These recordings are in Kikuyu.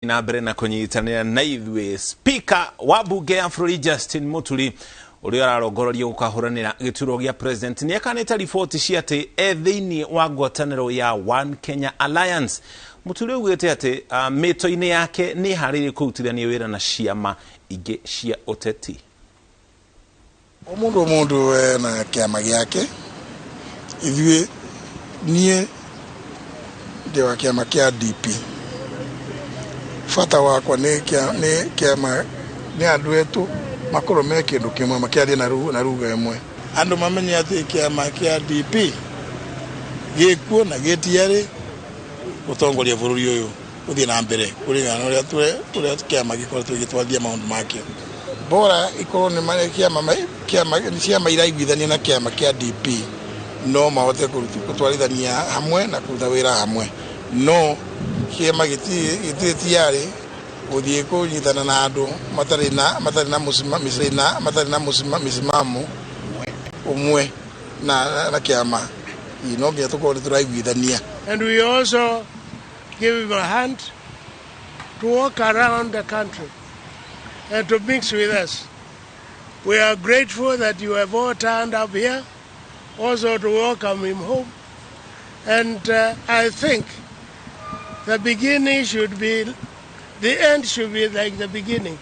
Na mbere na kũnyitanĩra na ithuĩ, Speaker wa bunge ya bũrũri Justin Muturi, ũrĩa ũrarongoreria gũkahũranĩra gĩturwa gĩa president, nĩ akanĩte riboti cia atĩ e thĩinĩ wa ngwatanĩro ya One Kenya Alliance. Muturi augĩte atĩ mĩto-inĩ yake nĩ ĩharĩirie kũrutithania wĩra na ciama ingĩ cia ũteti. O mũndũ o mũndũ na kĩama gĩake. Ithuĩ niĩ ndĩ wa kĩama kĩa DP. Bata wakwa nĩ kĩama nĩ andũ etu makorwo me kĩndũ kĩmwe makĩaria na ruga ĩmwe. Andũ mamenye atĩ kĩama kĩa DP gĩkuo na gĩtiarĩ gũtongoria bũrũri ũyũ gũthiĩ na mbere kũringana na ũrĩa kĩama gĩkoretwo gĩgĩtwarithia maũndũ makĩo. Bora ikorwo nĩ marĩ kĩama ciama iraiguithania na kĩama kĩa DP no mahote gũtwarithania hamwe na kũruta wĩra hamwe. No kĩama gĩtirĩ tayari gũthiĩ kũnyitana na andũ matarĩ na mĩsimamo ũmwe na kĩama. No nginya tũkorwo nĩ tũraiguithania. And we also give him a hand to walk around the country and to mix with us. We are grateful that you have all turned up here, also to welcome him home. And I think the beginning should be, the end should be like the beginning.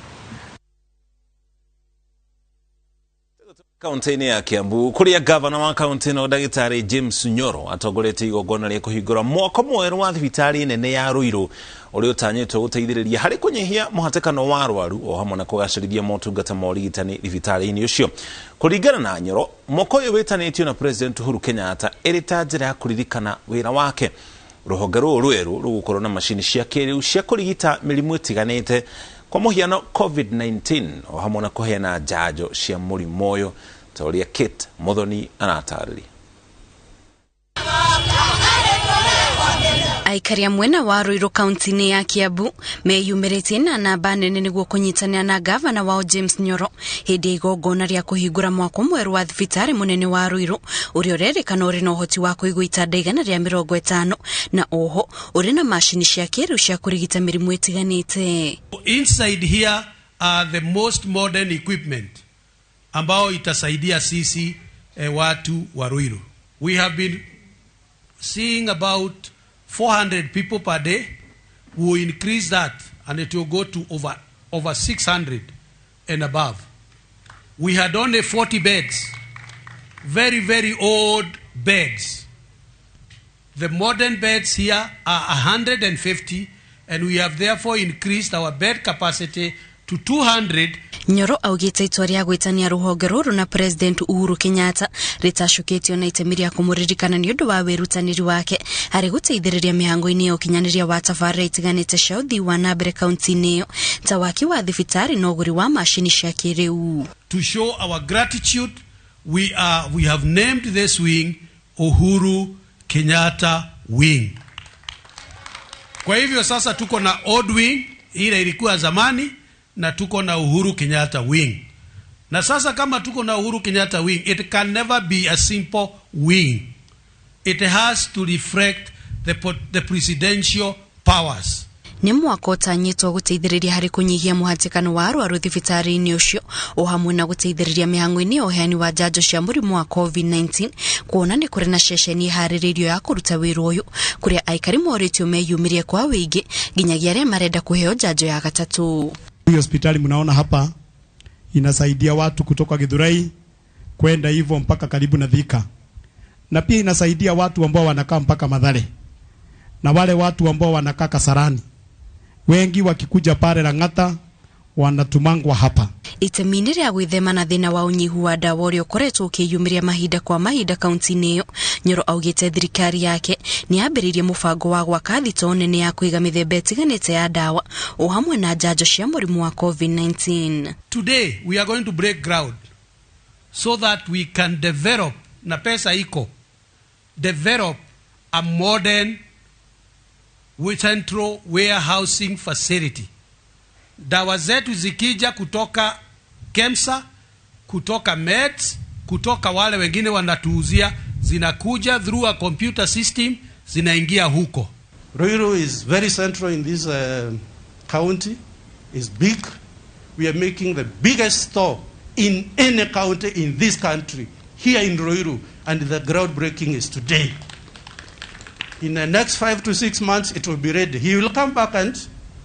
Kaunti-inĩ ya Kiambu kũrĩa gavana wa kaunti ĩno ndagĩtarĩ James Nyoro atongoretie igongona rĩa kũhingũra mwako mwerũ wa thibitarĩ nene ya Ruiru ũrĩa ũtanyĩtwo gũteithĩrĩria harĩ kũnyihia mũhatĩkano wa arwaru o hamwe na kũgacĩrithia motungata ma ũrigitani thibitarĩ-inĩ ũcio. Kũringana na Nyoro, mwako ũyũ wĩtanĩtio na President Uhuru Kenyatta ĩrĩ ta njĩra ya kũririkana wĩra wake. Rũhonge rũrũ rwerũ rũgũkorwo na macini cia kĩrĩu cia kũrigita mĩrimũ ĩtiganĩte kwa mũhiano COVID-19 o hamwe na kũheana njanjo cia mũrimũ ũyũ ta ũrĩa Kate Muthoni aratarĩria. Aikari a mwena wa Ruiru kaunti-inĩ ya Kiambu meyumĩrĩtie na namba nene nĩguo kũnyitanĩra na gavana wao James Nyoro hĩndĩ ya igongona rĩa kũhingũra mwako mwerũ wa thibitarĩ mũnene wa Ruiru ũrĩa ũrerĩkana ũrĩ na ũhoti wa kũigwo itanda 150 na oho ũrĩ na macini cia kĩrĩu cia kũrigita mĩrimũ ĩtiganĩte. Inside here are the most modern equipment ambao itasaidia sisi watu wa Ruiru. We have been seeing about 400 people per day. We will increase that and it will go to over 600 and above. We had only 40 beds, very, very old beds. The modern beds here are 150, and we have therefore increased our bed capacity to 200. Nyoro augĩte itua rĩa gwĩtania rũhonge rũrũ na President Uhuru Kenyatta rĩtacũkĩtio na itemi rĩa kũmũririkana nĩ ũndũ wa wĩrutanĩri wake harĩ gũteithĩrĩria mĩhango-inĩ ya ũkinyanĩria wa tabarĩra itiganĩte cia ũthii wa na mbere kaunti-inĩ ĩyo ta waki wa thibitarĩ na ũgũri wa macini cia kĩrĩu. To show our gratitude, we have named this wing Uhuru Kenyatta Wing. Kwa hivyo sasa tuko na old wing ile ilikuwa zamani na tuko na Uhuru Kenyatta Wing. Na sasa kama tuko na Uhuru Kenyatta Wing, it can never be a simple wing. It has to reflect the presidential powers. Nĩ mwaka ũtanyĩtwo gũteithĩrĩria harĩ kũnyihia mũhatĩkano wa arwaru thibitarĩ-inĩ ũcio o hamwe na gũteithĩrĩria mĩhang'o-inĩ ya ũheani wa njanjo cia mũrimũ wa COVID-19 kuona nĩ kũrĩ na ceceni ĩharĩrĩirio ya kũruta wĩra ũyũ kũrĩa aikari morĩtio meyumĩrie kwa wĩingĩ nginyagia arĩa marenda kũheo njanjo ya gatatũ. Hii hospitali mnaona hapa inasaidia watu kutoka Githurai kwenda hivyo mpaka karibu na Thika, na pia inasaidia watu ambao wanakaa mpaka Mathare na wale watu ambao wanakaa Kasarani. Wengi wakikuja pale Lang'ata wanatumangwa hapa. Itemi-inĩ rĩa gwĩthema na thĩna wa ũnyihu wa ndawa ũrĩa ũkoretwo ũkĩyumĩria mahinda kwa mahinda kaunti-inĩ ĩyo, Nyoro augĩte thirikari yake nĩ yambĩrĩirie mũbango wa gwaka thitoo nene ya kũiga mĩthemba ĩtiganĩte ya ndawa o hamwe na njanjo cia mũrimũ wa COVID-19. Today we are going to break ground so that we can develop, na pesa iko, develop a modern central warehousing facility. Dawa zetu zikija kutoka KEMSA, kutoka Meds, kutoka wale wengine wanatuuzia, zinakuja through a computer system, zinaingia huko. Ruiru is very central in this county is big. We are making the biggest store in any county in this country, here in Ruiru, and the groundbreaking is today. In the next 5 to 6 months, it will be ready. He will come back and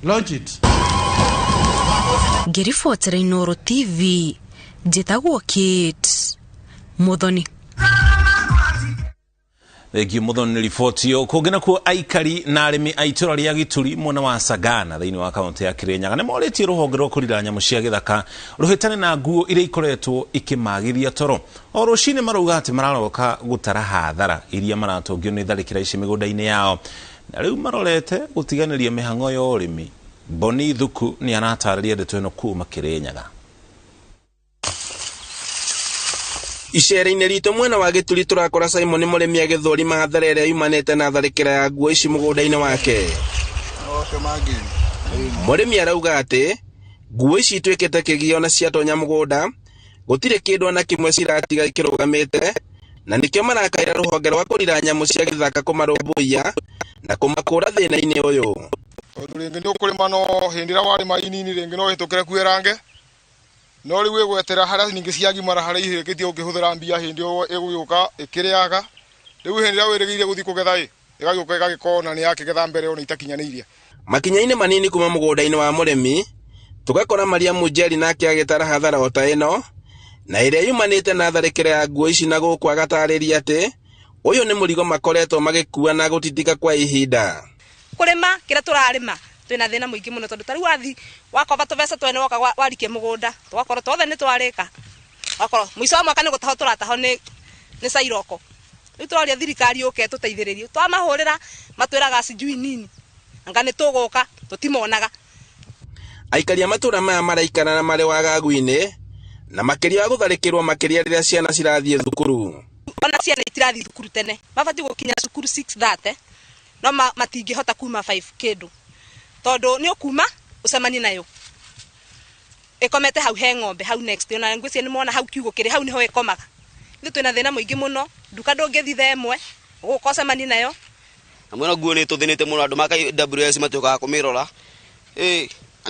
launch it. Ngĩribotera Inooro TV, njĩtagwo Kate Muthoni. Thengio Muthoni nĩ riboti ĩyo. Kũngĩ nakuo aikari na arĩmi a itũra rĩa Gĩturi mwena wa Sagana thĩinĩ wa kaũntĩ ya Kirinyaga nĩ morĩtie rũhonge rwa kũrira nyamũ cia gĩthaka rũhĩtane na nguo iria ikoretwo ikĩmagithia toro. O rũcinĩ marauga atĩ mararoka gũtara hathara iria maratũngio nĩ tharĩkĩra ici mĩgũnda-inĩ yao, na rĩu marorete gũtiganĩria mĩhang'o ya ũrĩmi. Boni Thuku nĩ aratarĩria ndeto ĩno kuma Kirinyaga. Icere-inĩ ritũ mwena wa Gĩturi tũrakora Simon mũrĩmi agĩthũrima hathara ĩrĩa yumanĩte na tharĩkĩra ya nguo ici mũgũnda-inĩ wake. Mũrĩmi arauga atĩ nguo ici ituĩkĩte kĩgio na ciatonya mũgũnda gũtirĩ kĩndũ ona kĩmwe ciratiga kĩrũgamĩte, na nĩkĩo marakaĩra rũhonge rwa kũrira nyamũ cia gĩthaka kũmarũmbũiya na kũmakũra thĩna-inĩ ũyũ. Tondũ rĩngĩ nĩ ũkũrĩma no hĩndĩ ĩrĩa warĩma inini rĩngĩ no ũhĩtũkĩre kuĩrange, no rĩu ĩgwetera harĩa ningĩ ciagimara harĩa ihĩkĩtie ũkĩhũthĩra mbia hĩndĩ ĩyo ĩgũgĩũka ĩkĩrĩaga. Rĩu hĩndĩ ĩrĩa wĩrĩgĩire gũthiĩ kũgetha ĩ ĩgagĩũka ĩgagĩkona nĩ yakĩgetha mbere ona itakinyanĩirie. Makinya-inĩ manini kuma mũgũnda-inĩ wa mũrĩmi tũgakora Mariamu Njeri nake agĩtara hathara o ta ĩno na ĩrĩa yumanĩte na tharĩkĩra ya nguo ici, na gũkũ agatarĩria atĩ ũyũ nĩ mũrigo makoretwo magĩkua na gũtitika kwa ihinda. Kũrĩma kĩrĩa tũrarĩma twĩna thĩna mũingĩ mũno, tondũ ta rĩu wathi wakomba tũbeca twene woka warikie mũgũnda tũgakorwo twothe nĩ twarĩka, wakorwo mũico wa mwaka nĩ gũtahwo tũratahwo nĩ cairoko. Rĩu tũroria thirikari yũke ĩtũteithĩrĩrie, twamahũrĩra matwĩraga sijui nini, anga nĩ tũgũka tũtimonaga. Aikari a matũra maya maraikara na marĩ wagagu-inĩ na makĩria wa gũtharĩkĩrwo makĩria rĩrĩa ciana cirathiĩ thukuru. Ona ciana itirathiĩ thukuru tene, mabatiĩ gũkinya cukuru 6:30 no matingĩhota kuma 5 kĩndũ, tondũ nĩ ũkuma ũcemanie nayo ĩkomete hau he ng'ombe hau next, ona ngwĩciria nĩ mona hau kiugũ kĩrĩ hau nĩho ĩkomaga. Ithuĩ twĩna thĩna mũingĩ mũno, nduka ndũngĩthiĩ thaa ĩmwe ũgũka ũcemanie nayo. Na mwena nguo nĩ tũthĩnĩte mũno, andũ ma KWS matuĩkaga kũmĩrora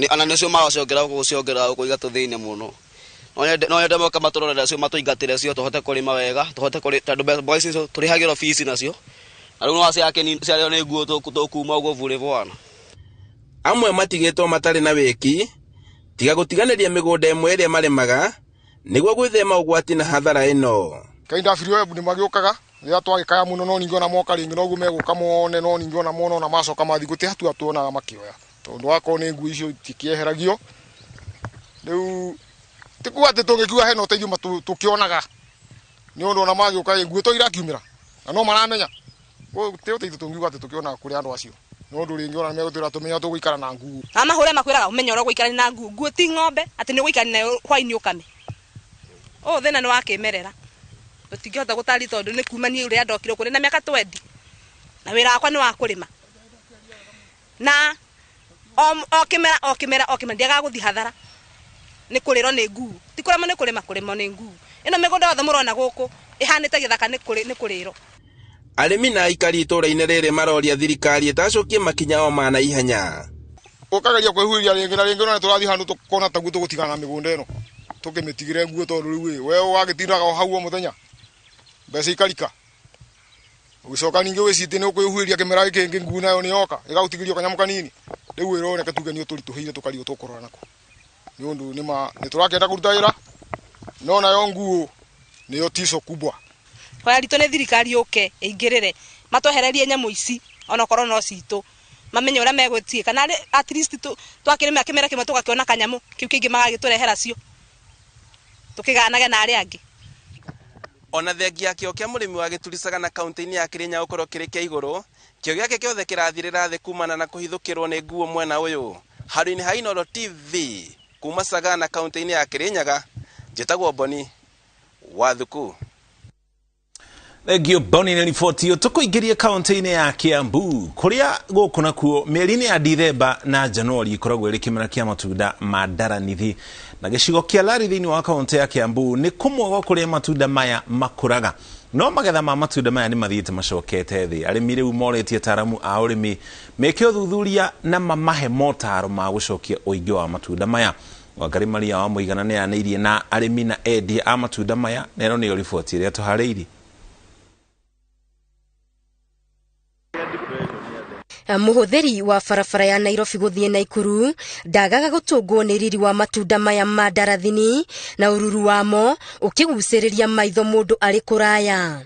ana nĩcio maraciongerera gũciongerera gũkũ igatũthĩnia mũno. No nyende moka matũrorere cio matũingatĩre cio tũhote kũrĩma wega, tũhote tondũ mboga ici tũrĩhagĩrwo fees nacio, na rĩu no ciarĩo nĩ nguo tũkuma ũguo burĩ bwana. Amwe matigĩtwo matarĩ na wĩki tiga gũtiganĩria mĩgũnda ĩmwe ĩrĩa marĩmaga nĩguo gwĩthema ũgwati na hathara ĩno. KWS nĩ magĩũkaga rĩrĩa twagĩkaya mũno, no ningĩ ona moka rĩngĩ noguo megũka mone, no ningĩ ona mona ona macoka mathiĩ gũtirĩ hatua tuonaga makĩoya, tondũ wakorwo nĩ nguo icio itikĩeheragio. Rĩu ti kuga atĩ tũngĩkiuga hena ũteithio tũkĩonaga, nĩ ũndũ ona magĩũka nguo to irakiumĩra na no maramenya gũtirĩ ũteithio tũngiuga atĩ tũkĩonaga kũrĩ andũ acio, nĩ ũndũ rĩngĩ ona megũtwĩra tũmenye tũgũikara na nguo. Na mahũre makwĩraga ũmenye ũrĩa ũgũikara na nguo, nguo ti ng'ombe atĩ nĩ ũgũikara nayo hwainĩ ũkame. Ũyũ thĩna nĩ wa kĩmerera, tũtingĩhota gũtarĩria tondũ nĩ kuma niĩ ũrĩa ndokire kũrĩ na mĩaka 20 na wĩra wakwa nĩ wa kũrĩma, na o kĩmera o kĩmera o kĩmera ndiagaga gũthiĩ hathara nĩ kũrĩrwo nĩ nguo, ti kũrĩmwo nĩ kũrĩma, kũrĩmwo nĩ nguo. Ĩno mĩgũnda yothe mũrona gũkũ ĩhanĩte gĩthaka nĩ kũrĩrwo. Arĩmi na aikari itũra-inĩ rĩrĩ maroria thirikari ĩtacũkie makinya o ma naihenya. Ũkageria kwĩhuhĩria rĩngĩ na rĩngĩ, no nĩtũrathiĩ handũ tũkona taguo tũgũtigana na mĩgũnda ĩno tũkĩmĩtigĩre nguo, tondũ rĩu ĩ we ũgagĩtindaga o hau o mũthenya mbeca ikarika, ũgĩcoka ningĩ wĩcitie nĩ ũkwĩhuhĩria kĩmera gĩkĩ kĩngĩ nguo nayo nĩ yoka ĩgagũtigĩria kanyamũ kanini. Rĩu wĩra ũyũ reke tuge nĩ ũtũritũhĩire tũkarigwo tũkũrora nako, nĩ ũndũ nĩ tũrakĩenda kũruta wĩra no nayo nguo nĩyo tico kubwa. Hoya ritũ nĩ thirikari yũke ĩingĩrĩre matwehererie nyamũ ici onokorwo no citũ, mamenye ũrĩa megũtiĩ, kana at least twakĩrĩma kĩmera kĩmwe tũgakĩona kanyamũ kĩu kĩngĩ magagĩtũrehera cio tũkĩganage na arĩa angĩ. Ona thengia kĩo kĩa mũrĩmi wa Gĩturi Sagana kaũntĩ-inĩ ya Kirinyaga gũkorwo kĩrĩ kĩa igũrũ, kĩo gĩake gĩothe kĩrathirĩra thĩ kumana na kũhithũkĩrwo nĩ nguo mwena ũyũ. Handũ-inĩ ha Inooro TV kuma Sagana kaũntĩ-inĩ ya Kirinyaga, njĩtagwo Boni wa Thuku. Thengio Boni nĩ riboti ĩyo. Tũkũingĩrie kaũntĩ-inĩ ya Kiambu kũrĩa gũkũ nakuo mĩeri-inĩ ya Dithemba na Januari ĩkoragwo ĩrĩ kĩmera kĩa matunda ma ndaranithi, na gĩcigo kĩa Lari thĩinĩ wa kaũntĩ ya Kiambu nĩ kũmwe gwa kũrĩa matunda maya makũraga. No magetha ma matunda maya nĩ mathiĩte macokete thĩ. Arĩmi rĩu morĩtie ataaramu a ũrĩmi meke ũthuthuria na mamahe motaro ma gũcokia ũingĩ wa matunda maya. Wangari Maria wa Mũigana nĩ anĩirie na arĩmi na endia a matunda maya, na ĩno nĩyo riboti ĩrĩa tũharĩirie. Mũhũthĩri wa barabara ya Nairobi gũthiĩ Naikuru ndagaga gũtũngwo nĩ riri wa matunda maya ma ndarathini na ũruru wamo ũkĩgucĩrĩria maitho mũndũ arĩ kũraya.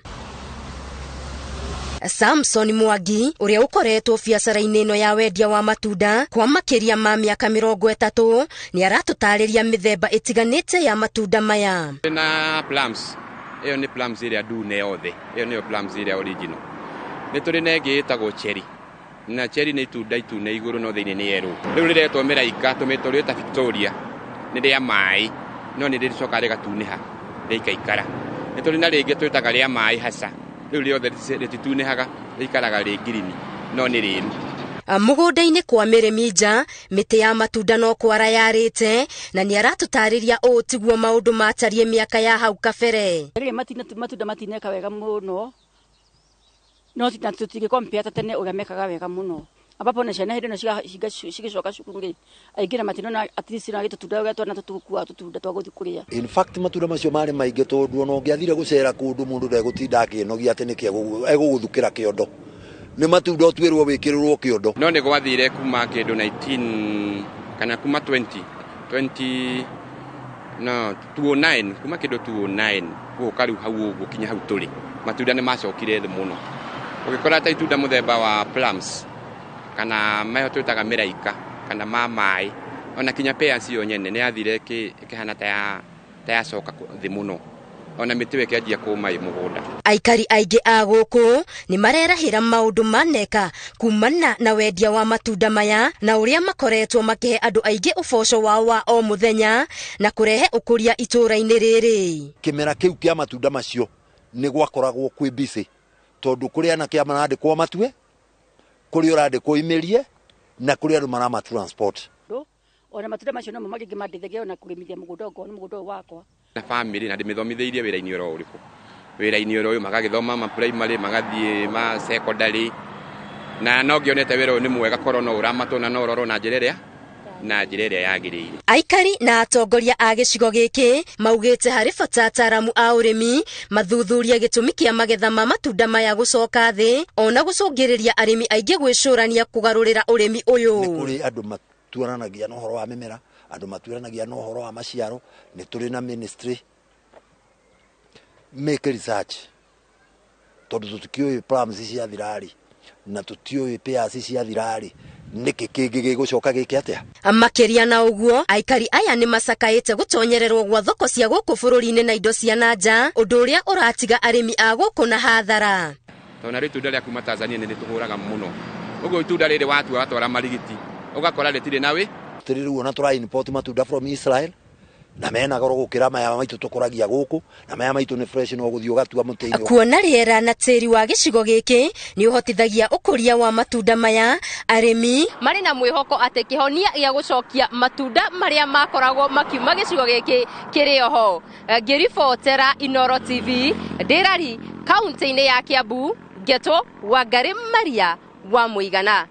Samson Mwangi ũrĩa ũkoretwo biacara-inĩ ĩno ya wendia wa matunda kwa makĩria ma mĩaka 30 nĩ aratũtarĩria mĩthemba ĩtiganĩte ya matunda maya. Na plums, ĩyo nĩ plums ĩrĩa ndune yothe, ĩyo nĩyo plums ĩrĩa original. Nĩ tũrĩ na ĩngĩ ĩtagwo cherry, na cherry nĩ itunda itune igũrũ no thĩinĩ nĩ yerũ. Rĩu rĩretwo mĩraika, tũmĩtwo rĩta Victoria, nĩ rĩa maĩ no nĩ rĩcokaga rĩgatunĩha rĩikaikara. Nĩ tũrĩ na rĩngĩ twĩtaga rĩa maĩ haca, rĩu rĩothe rĩtitunĩhaga, rĩikaraga rĩ ngirini no nĩ rĩru. Mũgũnda-inĩ kwa mĩrĩmi nja, mĩtĩ ya matunda no kwara yarĩte, na nĩ aratũtarĩria ũũ tiguo maũndũ matariĩ mĩaka ya hau kabere. Rĩrĩ matunda matineka wega mũno, no tũtingĩkompea ta tene ũrĩa mekaga wega mũno, ambapo na ciana hĩndĩ ĩno cigĩcoka cukuru rĩ, aingĩ na matinona at least no agĩtũtunda ũrĩa twana tũtũkuaga tũtunda twa gũthiĩ kũrĩa. In fact matunda macio marĩ maingĩ tondũ ona ũngĩathire gũcera kũndũ mũndũ ndegũtinda akĩnogia atĩ nĩkĩ egũgũthukĩra kĩondo. Nĩ matunda ũtuĩrwo wĩkĩrĩrwo kĩondo. No nĩ gwathire kuma kĩndũ 19 kana kuma 20 20 no 209 kuma kĩndũ 209 gũka rĩu hau ũguo kinya hau tũrĩ matunda nĩ macokire thĩ mũno. Ũgĩkora ta itunda mũthemba wa plums kana mayo twĩtaga mĩraika kana ma maĩ, ona kinya pears yo nyene nĩ yathire ĩkĩhana ta yacoka thĩ mũno, ona mĩtĩ ĩyo ĩkĩanjia kũma ĩ mũgũnda. Aikari aingĩ a gũkũ nĩ marerahĩra maũndũ maneka kumana na wendia wa matunda maya na ũrĩa makoretwo makĩhe andũ aingĩ ũboco wao wa o mũthenya na kũrehe ũkũria itũũra-inĩ rĩrĩ. Kĩmera kĩu kĩa matunda macio nĩ gwakoragwo kwĩ busy tondũ kũrĩ anake marandĩkwo matue, kũrĩ ũrandĩkwo imĩrie, na kũrĩ andũ marama transport. Ona matunda macio no magĩngĩ mandeithagia ona kũrĩmithia mũgũnda ũngĩ, nĩ mũgũnda ũyũ wakwa. Na family na ndĩmĩthomithĩirie wĩra-inĩ oro ũrĩkũ, wĩra-inĩ oro ũyũ magagĩthoma ma primary magathiĩ ma secondary, na no ngĩonete wĩra ũyũ nĩ mwega korwo no ũramatwo na no ũrorwo na njĩra ĩrĩa na njĩra ĩrĩa yagĩrĩire. Aikari na atongoria a gĩcigo gĩkĩ maugĩte harĩ bata ataaramu a ũrĩmi mathuthurie gĩtũmi kĩa magetha ma matunda maya gũcoka thĩ ona gũcũngĩrĩria arĩmi aingĩ gwĩcũrania kũgarũrĩra ũrĩmi ũyũ. Nĩ kũrĩ andũ matuaranagia na ũhoro wa mĩmera, andũ matuaranagia na ũhoro wa maciaro, nĩ tũrĩ na ministry make research tondũ tũtikĩũĩ plums ciathirarĩ na tũtiũĩ pears ciathirarĩ, nĩkĩ kĩngĩ gĩgũcoka gĩke atĩa. Makĩria na ũguo aikari aya nĩ macakaĩte gũtonyererwo gwa thoko cia gũkũ bũrũri-inĩ na indo cia na nja, ũndũ ũrĩa ũratiga arĩmi a gũkũ na hathara. Tondũ narĩo itunda rĩa kuma Tanzania nĩ rĩtũhũraga mũno, ũguo itunda rĩrĩ watua watwara marigiti ũgakora rĩtirĩ na wĩ. Tũrĩ rĩu ona tũra import matunda from Israel na mena goro gũkĩra maya maitũ tũkũragia gũkũ, na maya maitũ nĩ fresh no gũthiĩ ũgatua mũtĩ-inĩ. Kuona rĩera na tĩri wa gĩcigo gĩkĩ nĩ ũhotithagia ũkũria wa matunda maya, arĩmi marĩ na mwĩhoko atĩ kĩhonia gĩa gũcokia matunda marĩa makoragwo makiuma gĩcigo gĩkĩ kĩrĩ oho. Ngĩribotera Inooro TV ndĩrari kaunti-inĩ ya Kiambu, Ngeto Wangari Maria wa Mũigana.